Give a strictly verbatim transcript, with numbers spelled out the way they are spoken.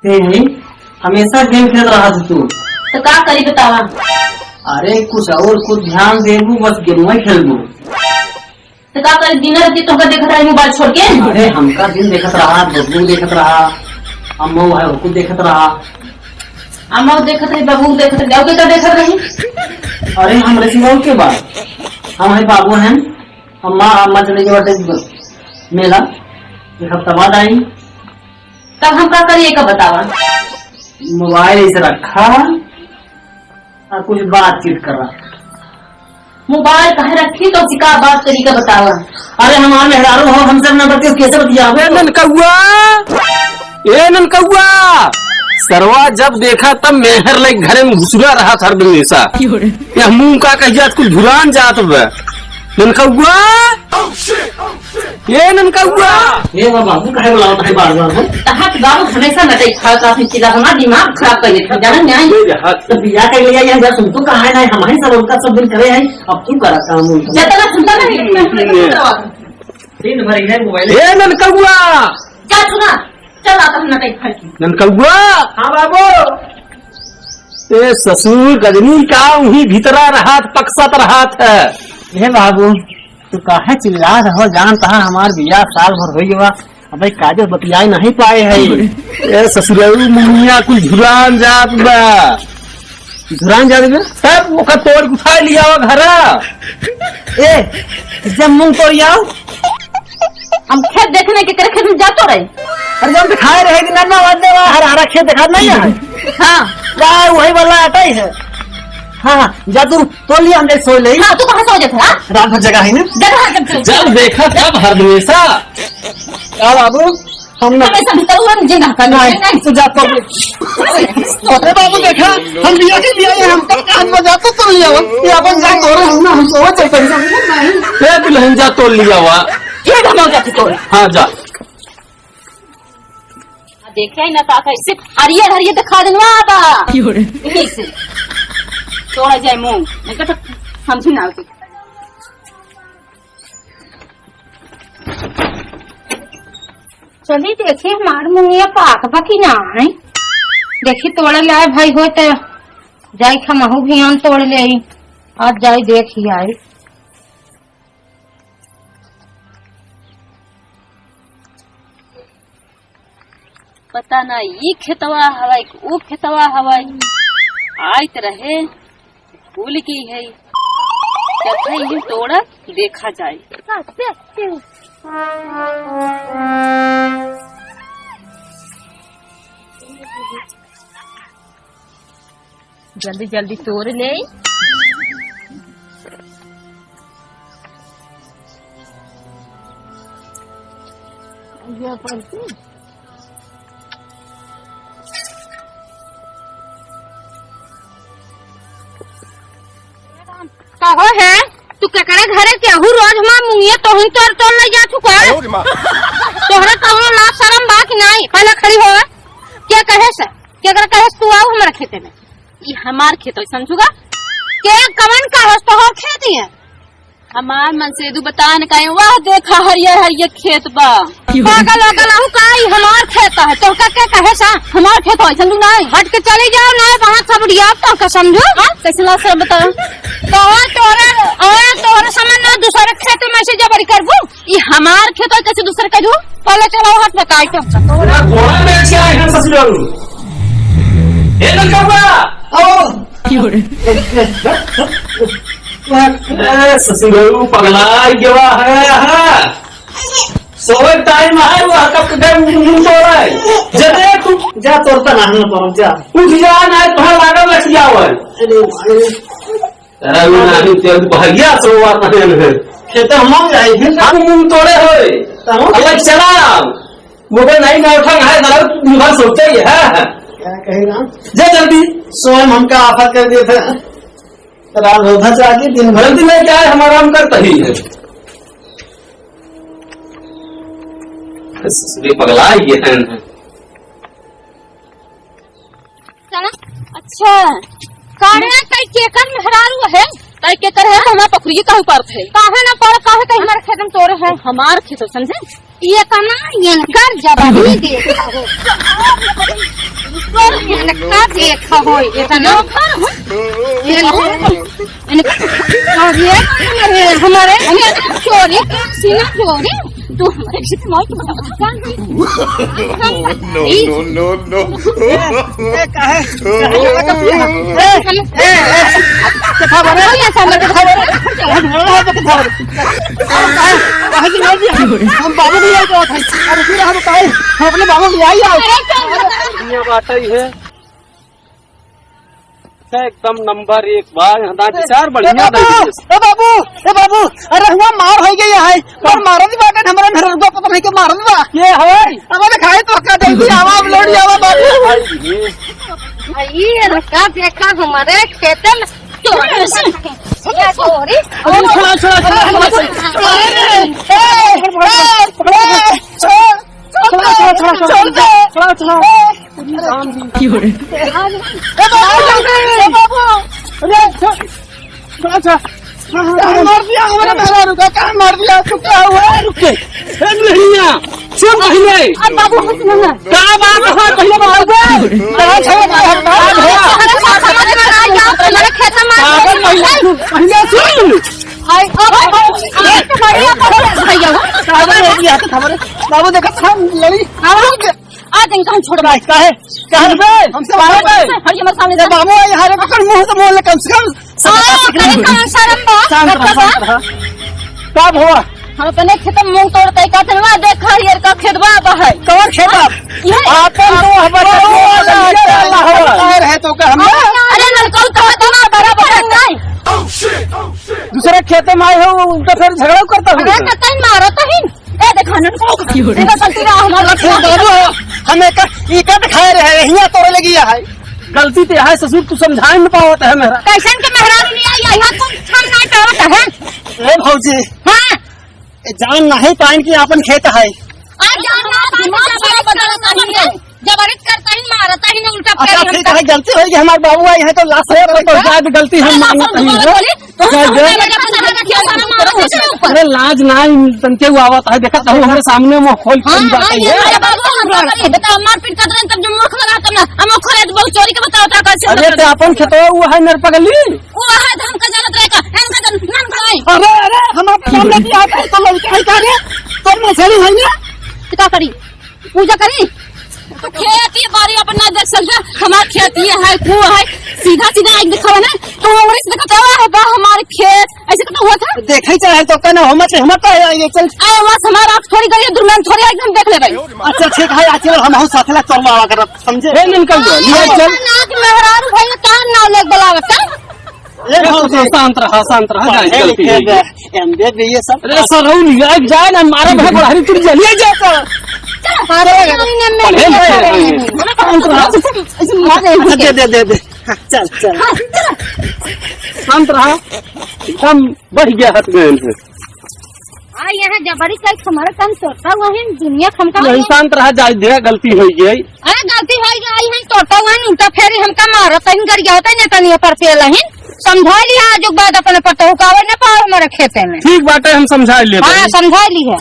ए भाई, हमेशा game खेलत रहत तू। तो का करी बतावा? अरे कुछ और कुछ ध्यान देबू, बस गेमवा खेलबू। तो का करी, दिन रात तोहका देखत रही mobile छोड़ के? अरे हमका दिन देखत रहा, बबू देखत रहा, अम्मा है ओको देखत रहा। अम्मा देखत रही, बबू देखत रही, और का देखत रही? अरे हमरे सिवा और के बा? हम है बाबू हैं, अम्मा, अम्मा चले गए बाटे मेला, एक हफ्ता बाद आई। तब हम का करी, एक बतावा। Mobile ऐसे रखा और कुछ बातचीत करा। Mobile कहे रखी तो उसका बात करी का बतावा। अरे हमार मेहरारू हो, हमसे ना बतियो, कैसे बतियावे? ए ननकउआ, ए ननकउआ, सरवा जब देखा तब मेहर ले घरे में घुसुरा रहा था हरदम ऐसा। यह मुंह का कहिया कुल झुरान जात बा। ननकउआ, ए ननकउआ। ए बाबा, तू काहे बुलावत है बार-बार हो? तहार बाबू हमेशा नटई खाए का, अपनी चिल्ला हमार दिमाग खराब कर लेता, जाना नहीं? ए हाथ। तो बिया कर लिया, यहाँ जा सुन, तू कहाँ है ना, हम ही सब उनका सब दिन करे हैं, अब तू करा काम उनका। जतना सुनता नहीं, नहीं, नहीं। दिन भर इधर mobile। ए ननकउआ। जा सुना, चल आता हम नटई खाए की। ननकउआ। हाँ बाबू। ए ससुर, गजनी का उही भीतरा रहत, पकसत रहत है। ए बाबू, तू काहे चिल्लात हो? जानत ह हमार बियाह साल भर होइ गवा, अबे काजो बतियाए नहीं पाए है। ए ससुरऊ, मुंगिया कुल झुरान जात बा। झुरान जात बा? तब ओका तोड़ उठा लियावा घरा। ए, जब मूंग तोड़ आओ, हम खेत देखने के करे खेत में जातो रहे। अरे जब दिखाए रहे कि नन्ना वादे वा हरा हरा खेत दिखात नहीं है। हाँ। का वही वाला आटा ही है। हाँ, हाँ, जा तू तोड़ लिया, हम जाके सोई ले। हाँ, तू कहाँ सो जाता है, हाँ? रात भर जगह है ना? जगह है, जब जब देखा तब हर हमेशा। का बाबू, हम ना हमेशा भीतर हुआ, मुझे ना करना नहीं, है। नहीं, तू जा तोड़ ले। अरे बाबू, देखा, हम बिया के बिया, हम कब कहाँ में जाते तोड़ लिया हुआ? ये अपन जा तोड़, हम ना, हम सोच चलते हैं, नहीं। ए दुल्हन, जा तोड़ लिया हुआ। ये हम जाके तोड़। हाँ, जा। देखे ना का कैसे हरियर हरियर दिखा देनवा बा। क्यों रे? यही से तोड़ा जाए मूंग, नहीं तो समझी ना होती। चली देखी हमार मुंगिया पाक बा कि ना है। देखी तोड़े लाए भाई हो तो जाई हमहू भी आन तोड़ ले आई। आज जाई देख ही आई। पता ना ई खेतवा हवाई कि ऊ खेतवा हवाई, आइत रहे भूल गई है। चल भाई, ये तोड़ा देखा जाए। जल्दी जल्दी तोड़ ले। ये पड़ती। कहो है, तू केकरे घरे केहू रोज हमार मुंगिया तोहिन तोड़ तोड़ ले जा चुका है? अरे माँ। तोहरा कौनो लाज शरम बा कि नाई? पहले खड़ी हो, के कहे से? केकरा कहे से तू आओ हमारे खेते में? ई हमार खेत है, समझुगा? के कवन कहे से तोहर खेत ही है? हमार मन से दू बता न कहे, वाह देखा हरियर हरियर खेत बा। पागल वागल आहू का, ई हमार खेत है, तोहका के कहे सा? हमार खेत है, समझू नाई? हट के चली जाओ, नाई वहाँ खबरिया, तोहका समझू? हाँ? कैसे लाज शरम बता? तोहर, तोहरे, और तोहरे समझ ना, दूसरे खेत में से जबरी करबू? ई हमार खेत है, कैसे दूसरे करबू? पहले चलो हाथ बताई तो। पूरा घोड़ा बेच के आए हैं ससुराल। ए लड़का बा, आओ। क्यों रे? ए, ससुराल पगला गया है, हाँ। सोए टाइम है, वो कब के मुंह तोड़ा है। जदे तू जा तोड़ता ना, हम पर जा। उठ जा, ना तुम्हारा लागल रख जाओ है। अरे भाई। अरे वो ना, नहीं, तेरे को भैया सोवा पहन है। खेत हम जाए, फिर हम मुंह तोड़े होए। तब हम अलग चला। वो तो नहीं, मैं उठा, है, साला, तू बात सोचते ही है। क्या कहेगा? जा जल्दी, सोए में हमका आफत कर दिए थे। रात होता जाके दिन भर। जल्दी में क्या है, हम आराम करता ही है। ससुरे पगला ये है। चला। अच्छा, कान्हा तई केकर मेहरारू है? तई केकर है? हमार पखुरिये काहे पर थे? काहे ना पर, काहे कहीं हमारे खेत में तोड़े है? हमार खेत, समझे? ये कना, ये कर जवानी दे। का देखा हो, इतना ये लो। अरे, हमारे, हमारे, हमारे चोरी, सीना चोरी, तू हमारे से मौत बता। No, no, no, no। ए, ए, काहे? काहे लगा तू यहाँ? ए, ए, ए, देखा बरे? देखा बरे? काहे, काहे, काहे की मार दिया? हम बाबू नहीं आए तो थे। अरे फिर हम काहे? हम अपने बाबू नहीं आए यार। दुनिया बात ही है। एकदम नंबर एक बा, यहाँ दाँत विचार ए बढ़िया बाबू, दे दिए। ए बाबू, ए बाबू, अरे हुआ मार होइ गई है, पर मारत बाटे हमरा मेहररुआ पता नहीं के मारत बा। के है? अब देखाई तो का जल्दी आवा, अब लौट आवा बाबू। ये का देखा हमारे खेतन चोरी से। ये चोरी। छोड़ा, छोड़ा, छोड़ा, छोड़ा, छोड़ा। ए, ए, ए, छोड़। छोड़ा, छोड़ा, छोड़ा, छोड़ा, छोड़ा, छोड़ा, छोड़ा। की हो रे? ए बाबू, ए बाबू, अरे, छोड़, छोड़ा, छोड़ा। हाँ, हाँ, हाँ। मार दिया हमारा मेहरारू का, कहाँ मार दिया? तू क्या हुआ? रुक के। ए, नहीं, सुन पहले। अब बाबू, कुछ नहीं है। का बात है? पहले बताओ बे। कहाँ छोड़, कहाँ छोड़, कहाँ छोड़? हमारे खेत में मार दिया। पागल महिला, पहले सुन। हाय, ओ भाई, हाय, तो बढ़िया पकड़ भैया, हो। खबर है, ये तो खबर है। बाबू, देखा, हम लड़ी। हाँ, आ, इनका हम छोड़ भाई, काहे? काहे बे? हमसे बाहर बे। हट, हमारे सामने से। बाबू, ये हरे पकड़, मुंह तो बोल ले, कम से कम। हाँ, करे कौन शर्म बा? शांत रहा, शांत रहा। का भवा? हम अपने खेत में मूंग तोड़ते का थे, वहाँ देख, हरियर का खेत बा, बा है। कौन खेत बा? ये आपन तो हमारे वो वाला, ये वाला हवा। रहे तो का हम? अरे, लड़का, तो तुम्हारा बड़ा बड़ा है। दूसरे खेते में आए हो, उनका फिर झगड़ा करता हूँ। अरे, तो कहीं मारो तो ही। ए, देखा ना, देखा, गलती ना हमारा। अरे, बाबू, हम एक, ई का दिखाए रहे, हियाँ तोड़े लगी है। गलती तो है ससुर, तू समझाए न पावत है मेरा। कैसन के मेहरारू नहीं आई, यहाँ तुम छम नहीं पावत है। ए भौजी। हाँ। ए, जान नहीं पाइन कि आपन खेत है। आ, जान ना पाइन कि आपन खेत है। जबरदस्त करता ही, मारता ही ना, उल्टा अच्छा, पकड़ ठीक लेता। है, गलती होई कि हमार बाबू आई है तो लाश है, तो जाए, गलती हम मानत नहीं है। तो जाए, जाए। अरे, लाज ना तनके हुआ आवत है, देखा तो हमरे सामने मुंह खोल के हाँ, बात हाँ, है। ये हमारे बाबू हम लोग हैं, बताओ, मारपीट करते हैं, तब जो मुंह लगा, तब ना, हम लोग खोले तो बहुत चोरी के बताओ, तो कैसे अरे, मतलब? तो अपन खेतवा हुआ है नरपगली। वो है, तो हमका जानत रहे का, इनका जन, नाम का है? अरे, अरे, हम आपके सामने भी आते हैं, तो लड़के हैं क्या रे? तो मछली है ना? तो क्या करी? पूजा करी? तो खेत ये बारी अपन ना देख सकते, हमार खेत ये है, वो है, सीधा सीधा एक दिखावा ना, तो हमरे से दिखावा है बा हमार खेत, ऐसे तो हुआ था। देखा ही चाहे तो कहना, हम तो, हम तो है, ये चल। अरे बस हमार आप थोड़ी करिए, दुर्मन थोड़ी एकदम देख ले भाई। अच्छा ठीक है, आज हम हूँ साथ ला चल रहा कर, समझे? ए, निकल दो, निकल चल। नाक मेहरारू भाई का नाम ले बुलावत है? ए, शांत रहा, शांत रहा, शांत रहा, जाए, गलती है। एमबीए, बीए सब अरे, सर, रहू नहीं, आज जाए ना, मारा भाई, बड़ा हरी तुर जलिए जाए, सर। पढ़े लिखे नहीं है। शांत रहा। ऐसे मार दे। दे, दे, दे, दे। हाँ, चल, चल। शांत रहा। हम बढ़ गया हाथ में इनसे। आ, यहाँ जबरी का एक हमारा काम तोड़ता हुआ है, दुनिया खमका नहीं, हुआ है। शांत रहा, जाए दे, गलती हो गई। अरे, गलती हो गई है, तोड़ता हुआ है, उल्टा फेरी हमका मारत है, गरिया होता है, नेता नहीं पर पेल है। समझा लिया, आज के बाद अपने पतोह का आवे न पाओ हमारे खेते में। ठीक बाटे, हम समझा लेबे। हाँ, समझा ली है।